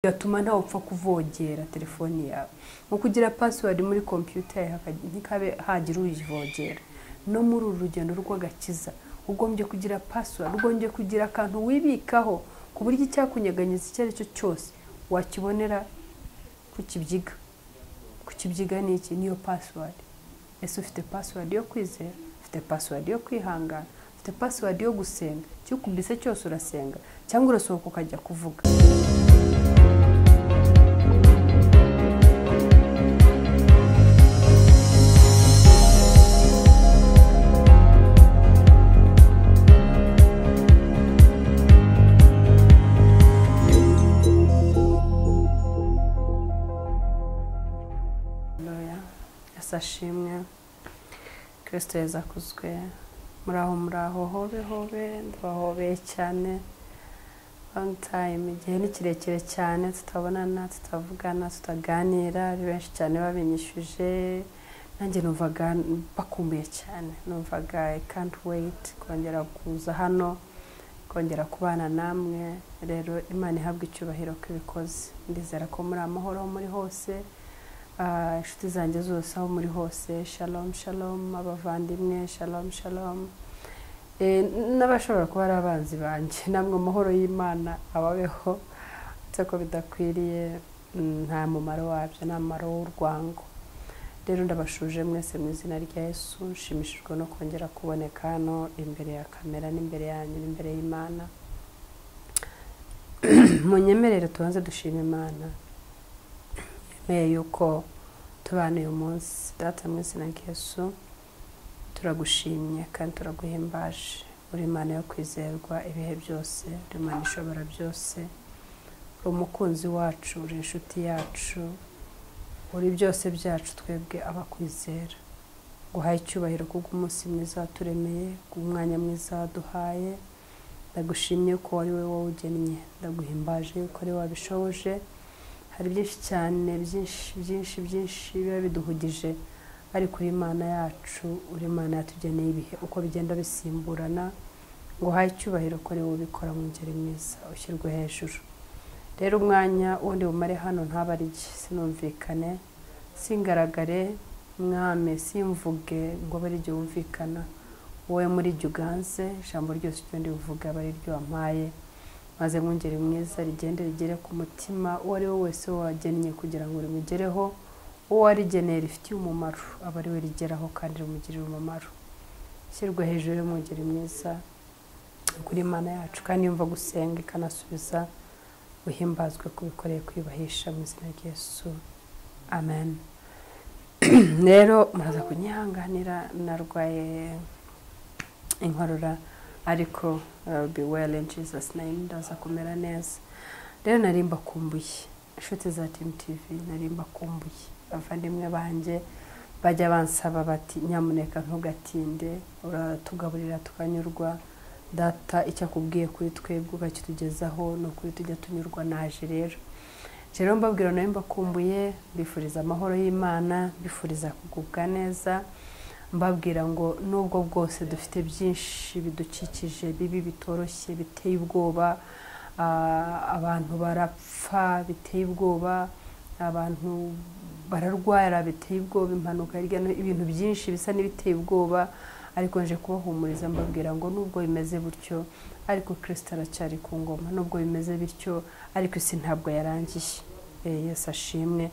Bigatuma ntawe upfa kuvogera telefoni yawe. Nko kugira password muri computer yawe ntikabe hagira uyivogera. No muri uru rugendo rw'agakiza ugombye kugira password, ugombye kugira akantu wibikaho ku buryo icyakunyeganyiza icyo ari cyo cyose wakibonera kukibyiga. Kukibyiga ni iki? Niyo password. Ese ufite password yo kwizera? Ufite password yo kwihangana? Ufite password yo gusenga? Cyukubise cyose urasenga cyangwa urasohoka ukajya kuvuga? Ashimwe Kristo yazakuzwe. Muraho muraho, hobe hobe, ndabahobeye cyane. Long time, igihe ni kirekire cyane tutabonana, tutavugana, tutaganira. Ari benshi cyane babinyishuje, nanjye numvaga bakumbuye cyane, numvaga I can't wait kongera kuza hano, kongera kubana namwe. Rero Imana ihabwe icyubahiro ko ibikoze. Ndizera ko muri amahoro muri hose. Inshuti zanjye zose aho muri hose, shalom shalom, abavandimwe shalom shalom, n'abashobora kuba ari abanzi banjye, namwe amahoro y'Imana ababeho. Uretse ko bidakwiriye, nta mumaro wabyo, nta mumaro w'urwango. Rero ndabashuje mwese mu izina rya Yesu. Nshimishijwe no kongera kuboneka hano imbere ya kamera n'imbere yanyu n'imbere y'Imana. Munyemerere tubanze dushima Imana yuko tubana uyu munsi. Data mu izina rya Yesu turagushimye kandi turaguhimbaje. Uri Imana yo kwizerwa ibihe byose, uri Imana ishobora byose, uri umukunzi wacu, uri inshuti yacu, uri byose byacu twebwe abakwizera. Nguhaye icyubahiro kubw'umunsi mwiza waturemeye, kubw'umwanya mwiza waduhaye. Ndagushimye ko ari wowe wawugennye, ndaguhimbaje yuko ari wowe wabishoboje. Hari byinshi cyane, byinshi byinshi byinshi biba biduhugije, ariko uri Imana yacu, uri Imana yatugeneye ibihe uko bigenda bisimburana. Ngo uhaye icyubahiro ko ari wowe ubikora mu ngeri mwiza, ushyirwe hejuru. Rero umwanya wundi bumare hano ntabarye, sinumvikane, singaragare, mwame simvuge ngo abe ari jye wumvikana. Wowe muri jye uganze, ijambo ryose iryo ndibuvuge abe ari ryo wampaye. Maze mwungeri mwiza rigende rigere ku mutima uwo ari we wese wagennye kugira ngo rimugereho, uwo warigeneye rifitiye umumaro aba ari we rigeraho kandi rimugirira umumaro. Shyirwa hejuru y'umwungeri mwiza kuri Imana yacu, kandi yumva gusenga ikanasubiza. Uhimbazwe kubikoreye kwiyubahisha mu izina rya Yesu, amen. Rero muraza kunyihanganira, narwaye inkorora, ariko I'll be well in Jesus name, ndaza kumera neza. Rero nari mbakumbuye inshuti za Team TV, nari mbakumbuye abavandimwe banjye bajya bansaba bati nyamuneka ntugatinde, uratugaburira tukanyurwa. Data icyo akubwiye kuri twebwe ukakitugezaho, ni ukuri tujya tunyurwa. Naje rero mbabwira nari mbakumbuye, mbifuriza amahoro y'Imana, mbifuriza kugubwa neza. Mbabwira ngo nubwo bwose dufite byinshi bidukikije bibi bitoroshye biteye ubwoba, abantu barapfa biteye ubwoba, abantu bararwara biteye ubwoba, impanuka hirya no ibintu byinshi bisa n'ibiteye ubwoba, ariko nje kubahumuriza mbabwira ngo nubwo bimeze bityo ariko Kristo aracyari ku ngoma, nubwo bimeze bityo ariko isi ntabwo yarangiye. Yesu ashimwe.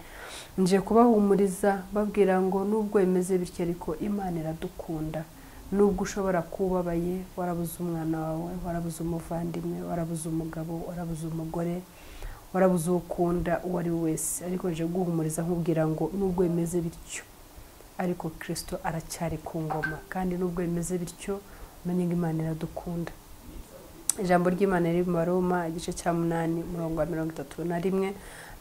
Nje kubahumuriza babwira ngo nubwo bimeze bityo ariko Imana iradukunda. Nubwo ushobora kubabaye, warabuze umwana wawe, warabuze umuvandimwe, warabuze umugabo, warabuze umugore, warabuze ukunda uwo ari wese, ariko nje guhumuriza nkubwira ngo nubwo bimeze bityo ariko Kristo aracyari ku ngoma, kandi nubwo bimeze bityo umenye ngo Imana iradukunda. Ijambo ry'Imana riri mu Baroma igice cya 8 umurongo wa 31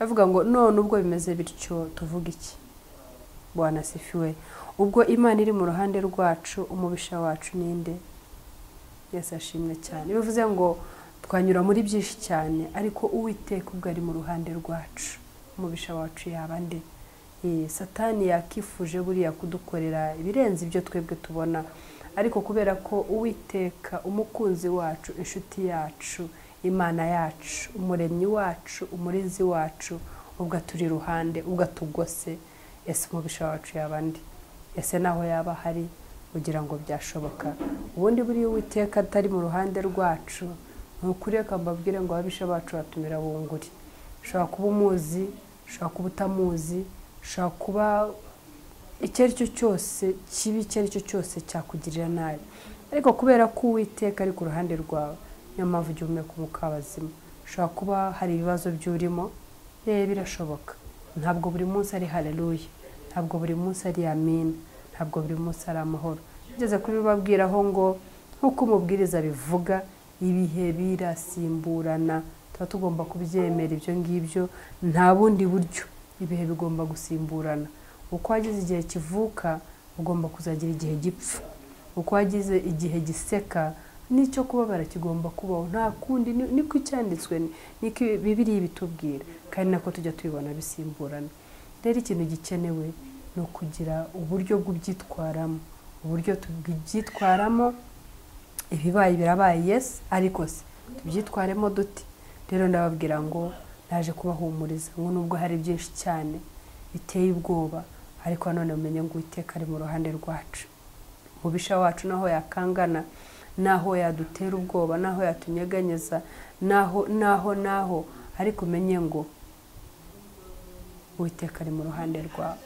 avuga ngo none ubwo bimeze bityo tuvuga iki? Bwana asifiwe. Ubwo Imana iri mu ruhande rwacu, umubisha wacu ninde? Yesu ashimwe cyane. Bivuze ngo twanyura muri byinshi cyane, ariko Uwiteka ubwo ari mu ruhande rwacu, umubisha wacu yaba nde? Satani yakifuje buriya kudukorera ibirenze ibyo twebwe tubona, ariko kubera ko Uwiteka umukunzi wacu, inshuti yacu, Imana yacu, umuremyi wacu, umurinzi wacu, ubwo aturi iruhande, ubwo atugose, ese umubisha wacu yaba nde? Ese naho yaba hari kugira ngo byashoboka? Ubundi buriya Uwiteka atari mu ruhande rwacu, ni ukuri reka mbabwire ngo ababisha bacu batumira bunguri. Ushobora kuba umuzi, ushobora kuba utamuzi, ushobora kuba icyo ari cyo cyose kibi, icyo ari cyo cyose cyakugirira nabi, ariko kubera ko Uwiteka ari ku ruhande rwawe, niyo mpamvu ujya uhumeka umwuka w'abazima. Ushobora kuba hari ibibazo by'urimo, birashoboka. Ntabwo buri munsi ari haleluya, ntabwo buri munsi ari amina, ntabwo buri munsi ari amahoro. Ngeze kubibabwiraho ngo nk'uko umubwiriza bivuga, ibihe birasimburana, tuba tugomba kubyemera ibyo ngibyo, nta bundi buryo, ibihe bigomba gusimburana. Uko wagize igihe kivuka, ugomba kuzagira igihe gipfa. Uko wagize igihe giseka, n'icyo kubabara kigomba kubaho. Nta kundi, niko icyanditswe, niko Bibiliya ibitubwira, kandi nako tujya tubibona bisimburana. Rero ikintu gikenewe ni ukugira uburyo bw'ubyitwaramo, uburyo tubyitwaramo. Ibibaye birabaye, yes, ariko se tubyitwaremo dute? Rero ndababwira ngo naje kubahumuriza ngo nubwo hari byinshi cyane biteye ubwoba, ariko none mumenye ngo Uwiteka ari mu ruhande rwacu. Umubisha wacu naho yakangana, naho yadutera ubwoba, naho yatunyeganyeza, naho naho naho, ariko umenye ngo Uwiteka ari mu ruhande rwawe,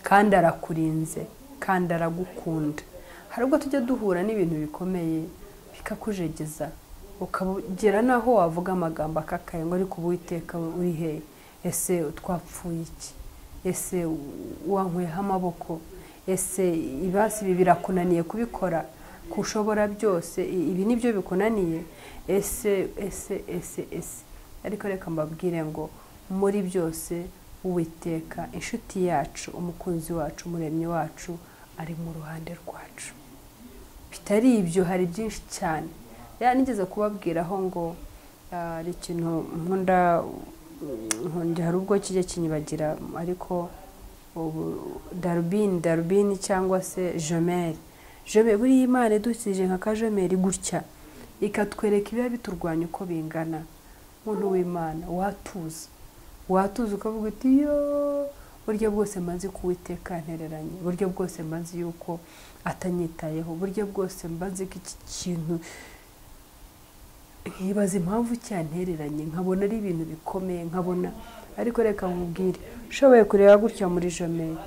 kandi arakurinze, kandi aragukunda. Hari ubwo tujya duhura n'ibintu bikomeye bikakujegeza, ukagera naho wavuga amagambo akakaye ngo ariko Uwiteka uri he? Ese twapfuye iki? Ese wankuyeho amaboko? Ese ibasi ibi birakunaniye kubikora? Kushobora byose, ibi nibyo bikunaniye? Ese ese ese ese. Ariko reka mbabwire ngo muri byose Uwiteka inshuti yacu, umukunzi wacu, umuremyi wacu ari mu ruhande rwacu. Bitari ibyo hari byinshi cyane. Nigeze kubabwiraho ngo ari ikintu nkunda, hari ubwo kijya kinyibagira, ariko darubini cyangwa se jomeri, buriya Imana idukije nka kajomeri gutya, ikatwereka ibiba biturwanya uko bingana. Muntu w'Imana watuza ukavuga uti yo, buryo bwose mbanzi ko Uwiteka ntereranye, buryo bwose mbanzi yuko atanyitayeho, buryo bwose mbanzi ko iki kintu nkibaza impamvu cyantereranye, nkabona ari ibintu bikomeye, nkabona. Ariko reka nkubwire, ushoboye kureba gutya muri jomeri,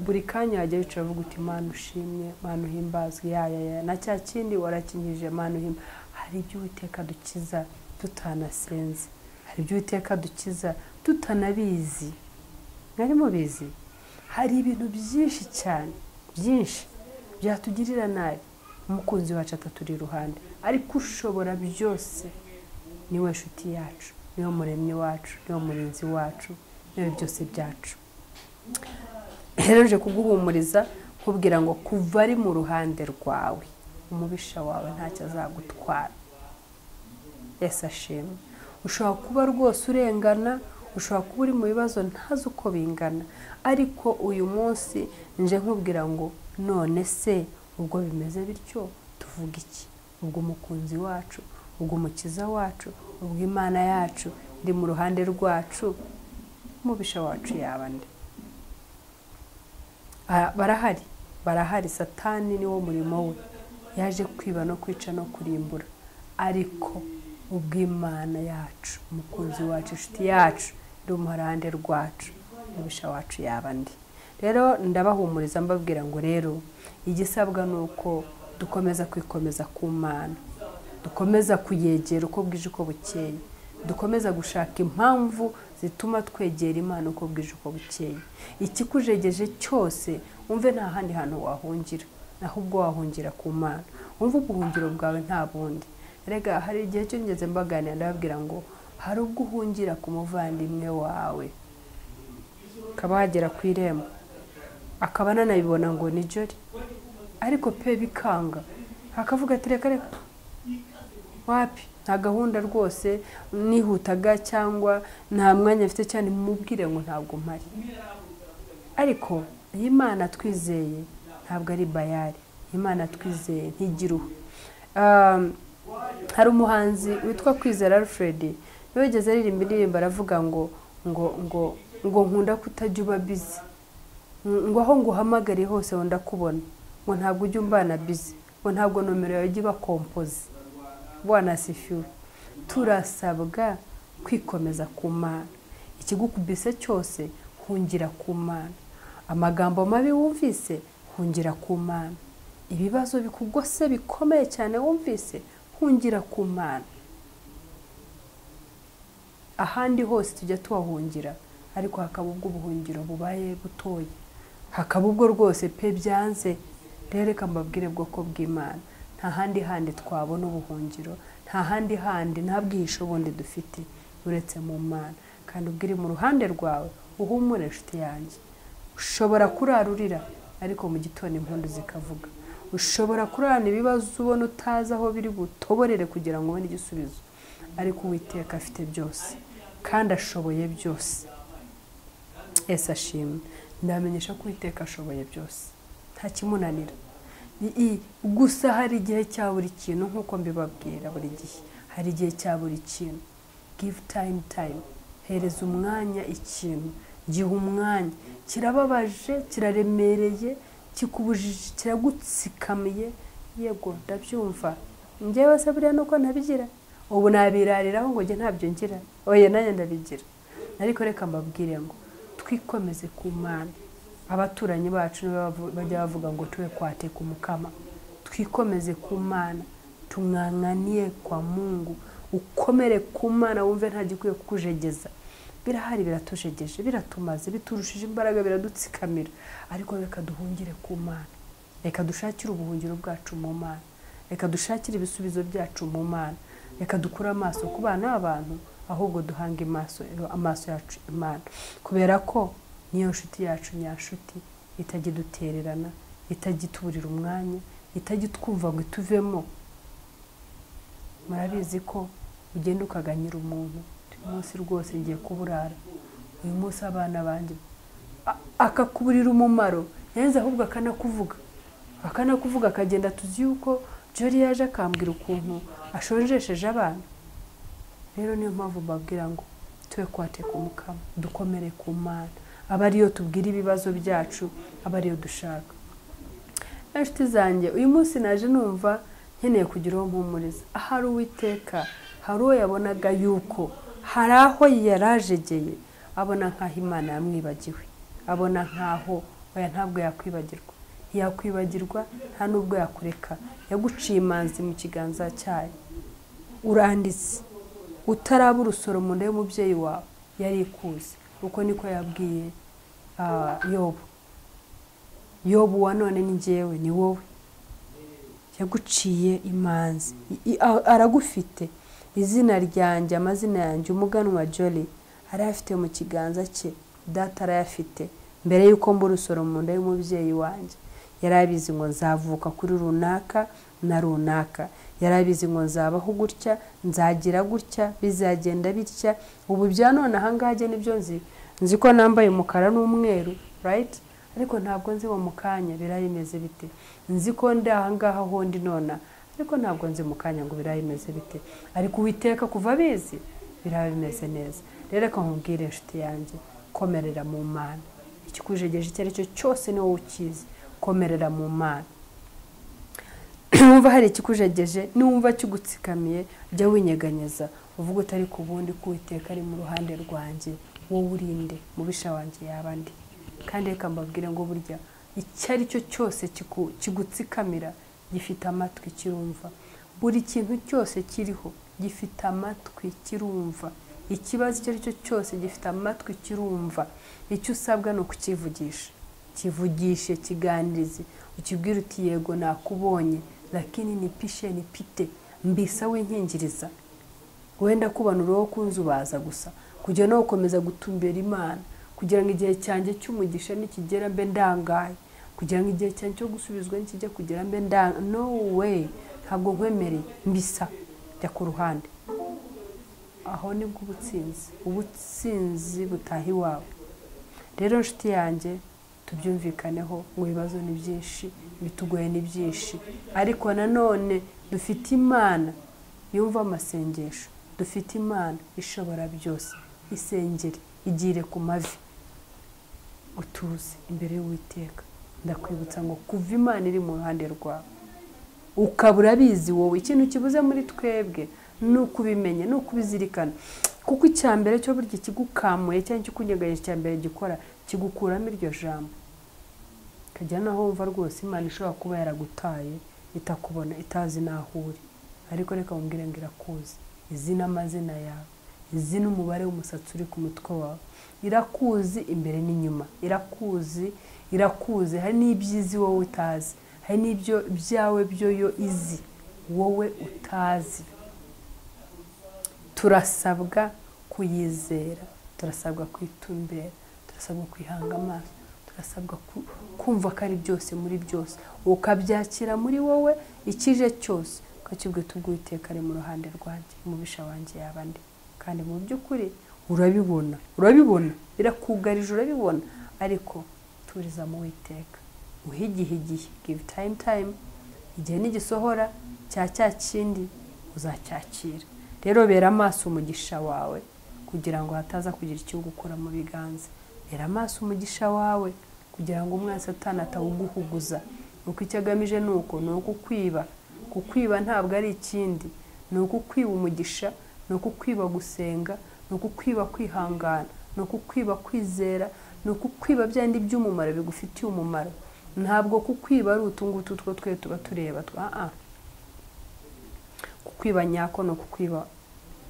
buri kanya wajya wicara uvuga uti Mana ushimwe, Mana uhimbazwe, ya ya ya, na cya kindi warakinkije, Mana uhimba. Hari ibyo Uwiteka dukiza tutanasenze, hari ibyo Uwiteka dukiza tutanabizi. Mwari mubizi? Hari ibintu byinshi cyane, byinshi byatugirira nabi, umukunzi wacu ataturi iruhande, ariko ushobora byose niwe nshuti yacu, niwe muremyi wacu, niwe murinzi wacu, niwe byose byacu. Rero nje kuguhumuriza nkubwira ngo kuva ari mu ruhande rwawe, umubisha wawe ntacyo azagutwara. Yesu ashimwe. Ushobora kuba rwose urengana, ushobora kuba uri mu bibazo ntazi uko bingana, ariko uyu munsi nje nkubwira ngo none se ubwo bimeze bityo tuvuga iki? Ubwo umukunzi wacu, ubwo umukiza wacu, ubwo Imana yacu iri mu ruhande rwacu, umubisha wacu yaba nde? Barahari, barahari. Satani niwo murimo we, yaje kwiba no kwica no kurimbura, ariko ubwo Imana yacu, umukunzi wacu, inshuti yacu iri mu ruhande rwacu, umubisha wacu yaba nde? Rero ndabahumuriza mbabwira ngo rero igisabwa ni uko dukomeza kwikomeza ku Mana, dukomeza kuyegera uko bwije uko bukeye, dukomeza gushaka impamvu zituma twegera Imana uko bwije uko bukeye. Ikikujegeje cyose umve nta handi hantu wahungira, ahubwo wahungira ku Mana. Umve ubuhungiro bwawe nta bundi. Rega hari igihe cyo ngeze mbaganira ndababwira ngo hari ubwo uhungira ku muvandimwe wawe, akaba wagera ku irembo akaba ananabibona ngo ni jori, ariko pe bikanga, akavuga ati reka reka, wapi, nta gahunda rwose nihutaga cyangwa nta mwanya mfite cyane, mubwire ngo ntabwo mpari. Ariko Imana twizeye ntabwo ari bayari, Imana twizeye ntigiruhu. Hari umuhanzi witwa Kwizera Alfred, yigeze aririmba indirimbo aravuga ngo ngo ngo ngo nkunda kutajya uba busy, ngo aho nguhamagare hose wenda kubona, ngo ntabwo ujya umbana busy, ngo ntabwo nomero yawe ijya iba kompoze. Bwana asifiwe. Turasabwa kwikomeza ku Mana. Ikigukubise cyose hungira ku Mana. Amagambo mabi wumvise hungira ku Mana. Ibibazo bikugose bikomeye cyane wumvise hungira ku Mana. Ahandi hose tujya tuhahungira, ariko hakaba ubwo ubuhungiro bubaye butoye, hakaba ubwo rwose pe byanze. Rero reka mbabwire bwoko bw'Imana, nta handi handi twabona ubuhungiro, nta handi handi, nta bwihisho bundi dufite uretse mu Mana. Kandi ubwo iri mu ruhande rwawe uhumure inshuti yanjye. Ushobora kurarurira ariko mu gitondo impundu zikavuga. Ushobora kurarana ibibazo ubona utazi aho biri butoborere kugira ngo ubone igisubizo, ariko Uwiteka afite byose kandi ashoboye byose. Yesu ashimwe. Ndamenyesha ko Uwiteka ashoboye byose, nta kimunanira. Gusa hari igihe cya buri kintu, nk'uko mbibabwira buri gihe, hari igihe cya buri kintu. Give time time, hereza umwanya ikintu, giha umwanya. Kirababaje, kiraremereye, kikubujije, kiragutsikamiye. Yego ndabyumva, njyewe se buriya nuko ntabigira, ubu nabirariraho ngo njye ntabyo ngira, oya nanjye ndabigira. Ariko reka mbabwire ngo twikomeze ku Mana. Abaturanyi bacu bajya bavuga ngo tube kwate ku Mukama. Twikomeze ku Mana, tumwanganie kwa Mungu. Ukomere ku Mana, wumve nta gikwiye kukujegeza. Birahari, biratujegeje, biratumaze, biturushije imbaraga, biradutsikamira, ariko reka duhungire ku Mana. Reka dushakire ubuhungiro bwacu mu Mana, reka dushakire ibisubizo byacu mu Mana. Reka dukure amaso ku bana b'abantu, ahubwo duhange amaso yacu Imana, kubera ko niyo nshuti yacu nyanshuti, itajya idutererana, itajya ituburira umwanya, itajya itwumva ngo ituvemo. Murabizi ko ugenda ukaganyira umuntu, uyu munsi rwose ngiye kuburara, uyu munsi abana banjye, akakuburira umumaro, yanze ahubwo akanakuvuga akagenda. Tuzi yuko Jolly yaje akambwira ukuntu ashonjesheje abana. Rero niyo mpamvu mbabwira ngo tube kwate ku Mukama, dukomere ku Mana, aba ariyo tubwira ibibazo byacu, aba ariyo dushaka. Inshuti zanjye, uyu munsi naje numva nkeneye kugira uwo mpumuriza. Ahari Uwiteka, hari uwo yabonaga yuko hari aho yarajegeye, abona nkaho Imana yamwibagiwe, abona nkaho oya ntabwo yakwibagirwa, ntiyakwibagirwa, nta nubwo yakureka. Yaguciye imanzi mu kiganza cyayo, uranditse utaraba urusoro mu nda y'umubyeyi wawe yarikuze. Uko niko yabwiye Yobu. Yobu wa none ni njyewe, ni wowe. Yaguciye imanzi, aragufite. Izina ryanjye, amazina yanjye, umuganwa Jolly arayafite mu kiganza cye, data arayafite. Mbere yuko mba urusoro mu nda y'umubyeyi wanjye, yarabizi ngo nzavuka kuri runaka na runaka, yarabizi ngo nzabaho gutya, nzagira gutya, bizagenda bitya. Ubu bya none ahangaha nibyo nzi, nzi ko nambaye umukara n'umweru, right? Ariko ntabwo nzi ngo mu kanya birayimeze bite. Nzi ko ndi ahangaha ho ndi nona, ariko ntabwo nzi mu kanya ngo birayimeze bite. Ariko Uwiteka kuva abizi birabimeze neza. Rero reka nkubwire inshuti yanjye, komerera mu Mana. Ikikujegeje icyo ari cyo cyose ni wowe ukizi, komerera mu Mana. Numva hari ikikujegeje, numva kigutsikamiye, jya winyeganyeza uvuga utari ku bundi ko Uwiteka ari mu ruhande rwanjye, wowe urinde mubisha wanjye yaba ndi. Kandi reka mbabwire ngo burya icyo ari cyo cyose kigutsikamira gifite amatwi kirumva. Buri kintu cyose kiriho gifite amatwi kirumva. Ikibazo icyo ari cyo cyose gifite amatwi kirumva. Icyo usabwa ni ukukivugisha, kivugishe, kiganirize, ukibwire uti yego nakubonye, lakini nipishe nipite, mbisa winkingiriza. Wenda kubana uwo kunzubaza gusa, kugira no gukomeza gutumbera Imana, kugira ngo igihe cyanjye cy'umugisha nikigera mbe ndangaye, kugira ngo igihe cyanjye cyo gusubizwa nikijya kugera mbe ndangaye. No way, ntabwo nkwemereye, mbisa jya ku ruhande. Aho nibwo ubutsinzi butaha iwawe. Rero nshuti yanjye, tubyumvikaneho ngo ibibazo ni byinshi, ibitugoye ni byinshi, ariko nanone dufite Imana yumva amasengesho, dufite Imana ishobora byose. Isengere, igire ku mavi, utuze imbere y'Uwiteka. Ndakwibutsa ngo kuva Imana iri mu ruhande rwawe ukaba urabizi wowe, ikintu kibuze muri twebwe ni ukubimenya, ni ukubizirikana. Kuko icya mbere cyo burya kigukamuye cyangwa kikunyeganyije, icya mbere gikora kigukuramo iryo jambo, ukajya naho wumva rwose Imana ishobora kuba yaragutaye, itakubona, itazi n'aho uri. Ariko reka nkubwire ngo irakuzi, izi n'amazina yawe, izi n'umubare w'umusatsi uri ku mutwe wawe, irakuzi imbere n'inyuma, irakuzi, irakuzi. Hari n'ibyizi wowe utazi, hari n'ibyo byawe byo yo izi wowe utazi. Turasabwa kuyizera, turasabwa kwitumbera, turasabwa kwihanga amaso, turasabwa kumva ko ari byose muri byose, ukabyakira muri wowe ikije cyose, ukakibwira ubwo Uwiteka ari mu ruhande rwanjye, umubisha wanjye yaba nde? Kandi mu by'ukuri urabibona, urabibona, birakugarije, urabibona. Ariko turiza mu Uwiteka, uhe igihe, igihe, give time time, igihe nigisohora cya kindi uzacyakira. Rero bera amaso umugisha wawe kugira ngo hataza kugira icyo gukora mu biganza. Bera amaso umugisha wawe kugira ngo umwanzi Satani atawuguhuguza. Uko icyo agamije ni uko, ni ukukwiba. Kukwiba ntabwo ari ikindi, ni ukukwiba umugisha, ni ukukwiba gusenga, ni ukukwiba kwihangana, ni ukukwiba kwizera, ni ukukwiba byandi by'umumaro bigufitiye umumaro. Ntabwo kukwiba ari utungutu two twe tuba tureba twa kukwiba nyako ni ukukwiba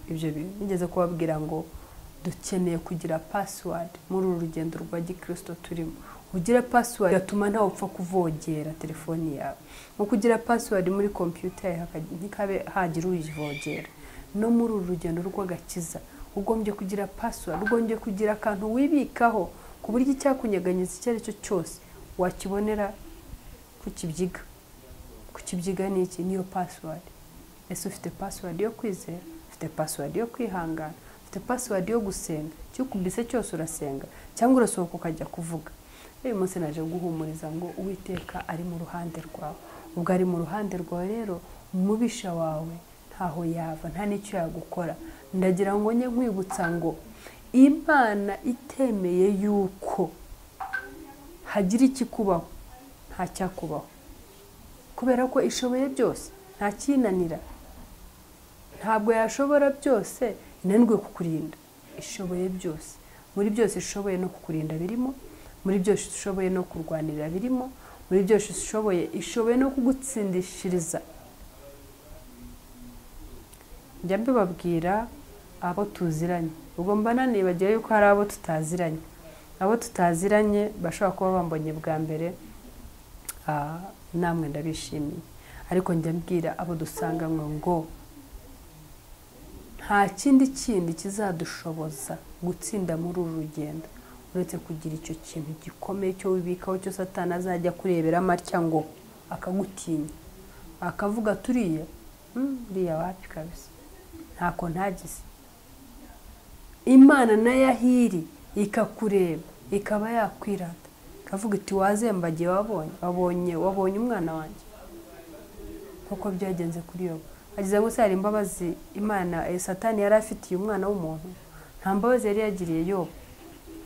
ibyo bintu. Nigeze kubabwira ngo dukeneye kugira password muri uru rugendo rwa gikristo turimo. Ugira password gatuma ntawe upfa kuvogera telefoni yawe. Nko kugira password muri computer yawe ntikabe hagira uyivogera. No muri uru rugendo rw'agakiza ugombye kugira password, ugombye kugira akantu wibikaho ku buryo icyakunyeganyiza icyo ari cyo cyose wakibonera kukibyiga. Kukibyiga ni iki? Niyo password. Ese ufite password yo kwizera, ufite password yo kwihangana, ufite password yo gusenga? Cyukubise cyose urasenga cyangwa urasohoka ukajya kuvuga. Uyu munsi naje guhumuriza ngo Uwiteka ari mu ruhande rwawe. Ubwo ari mu ruhande rwawe rero, umubisha wawe ntaho yava, nta n'icyo yagukora. Ndagira ngo njye nkwibutsa ngo Imana itemeye yuko hagira ikikubaho, nta cyakubaho, kubera ko ishoboye byose, nta kinanira. Ntabwo yashobora byose inanirwe kukurinda. Ishoboye byose, muri byose ishoboye no kukurinda birimo, muri byose ishoboye no kurwanirira birimo, muri byose ishoboye no kugutsindishiriza. Njya mbibabwira abo tuziranye, ubwo mba nanibagiwe yuko hari abo tutaziranye. Abo tutaziranye bashobora kuba bambonye bwa mbere, namwe ndabishimiye. Ariko njya mbwira abo dusanganywe ngo nta kindi kindi kizadushoboza gutsinda muri uru rugendo uretse kugira icyo kintu gikomeye cyo wibikaho, cyo Satani azajya kurebera amatya ngo akagutinya, akavuga turiya uriya wapi kabisa, ntako ntagize. Imana nayo ahiri ikakureba, ikaba yakwirata, ikavuga iti wazembagiye, wabonye umwana wanjye. Nkuko byagenze kuri Yobu. Agize ngo se hari imbabazi Imana Satani yari afitiye umwana w'umuntu? Nta mbabazi yari yagiriye Yobu.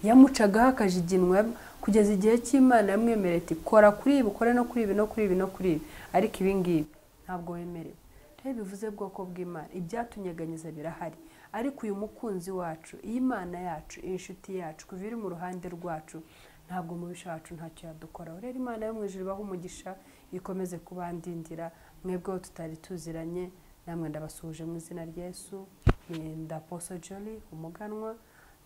Yamucagaho akajiginwa kugeza igihe cy'Imana yamwemereye iti kora kuri ibi, ukore no kuri ibi, no kuri ibi, no kuri ibi, ariko ibi ngibi ntabwo wemerewe. Rero bivuze bwoko bw'Imana, ibyatunyeganyeza birahari, ariko uyu mukunzi wacu, iyi Mana yacu, iyi nshuti yacu, kuva iri mu ruhande rwacu, ntabwo umubisha wacu ntacyo yadukoraho. Rero Imana yo mu ijuru ibahe umugisha, ikomeze kubandindira mwebwe tutari tuziranye. Namwe ndabasuhuje mu izina rya Yesu. Ni Apostle Jolly Umuganwa,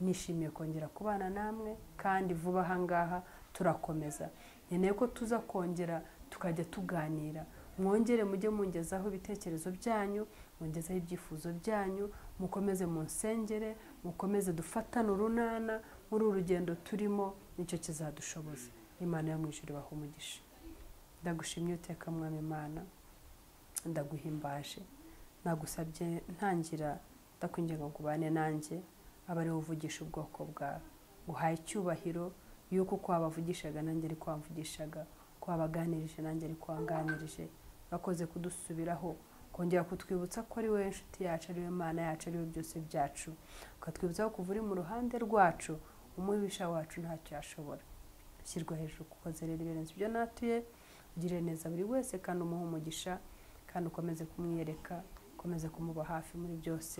nishimiye kongera kubana namwe, kandi vuba aha ngaha turakomeza. Nkeneye ko tuza kongera tukajya tuganira, mwongere mujye mungezaho ibitekerezo byanyu, mungezaho ibyifuzo byanyu, mukomeze munsengere, mukomeze dufatane urunana muri uru rugendo turimo, nicyo kizadushoboza. Imana yo mu ijuru ibahe umugisha. Ndagushimye Uwiteka Mwami Imana, ndaguhimbaje, nagusabye ntangira ndakwinginga ngo ubane nanjye, abe ariwe uvugisha ubwoko bwawe. Uhaye icyubahiro yuko uko wabavugishaga nanjye ariko wamvugishaga, uko wabaganirije nanjye ariko wanganirije. Urakoze kudusubiraho, Kongera kutwibutsa ko ari wowe inshuti yacu, ari wowe Mana yacu, ari wowe byose byacu. Ukatwibutsa ko kuva uri mu ruhande rwacu, umubisha wacu ntacyo yashobora. Shyirwa hejuru kuko rero ibirenze ibyo natuye, ugirire neza buri wese kandi umuhe umugisha, kandi ukomeze kumwiyereka, ukomeze kumuba hafi muri byose.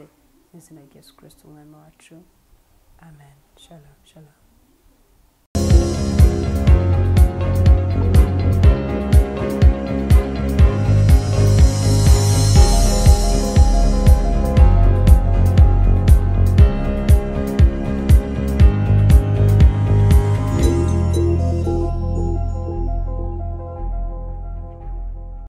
Mu izina rya Yesu Kristo umwami wacu. Amen. Shalom, shalom.